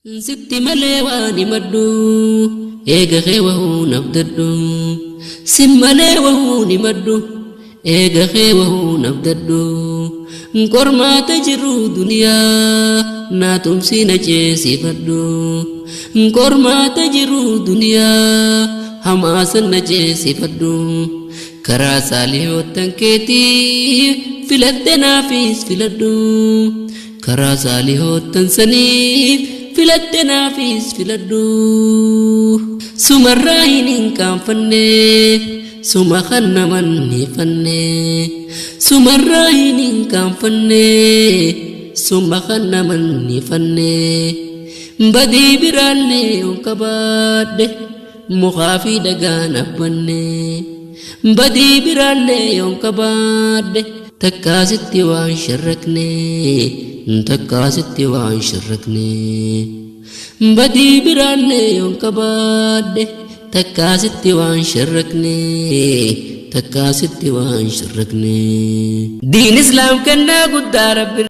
Sitti malee waan himadhu, eega kee wahuu nabdadhu. Si malee wahuu himadhu, eega kee wahuu nabdadhu. Qormaata jiru duniyaa, naa tumsi na ceesifadhu. Qormaata jiru duniyaa, hamaasan na ceesifadhu. Karaa saalihoottan keetii filadhe, naafis filadhu. Karaa saalihoottan saniif filadhe, naafis filadhu. Sumarraa hin qaanfanne, suma kan naman hifanne. Sumarraa hin qaanfanne, suma kan naman hifanne. Badii biraallee on qabaadhe, mukaa fi dhagaan abbanne. Badii biraallee yoon qabaadhe, takkaasitti waan sharrakne, takkaasitti waan sharrakne. Badii biraallee yoon qabaadhe, takkaasitti waan sharrakne, takkaasitti waan sharrakne. Diin Islaam kennaa guddaa Rabbi.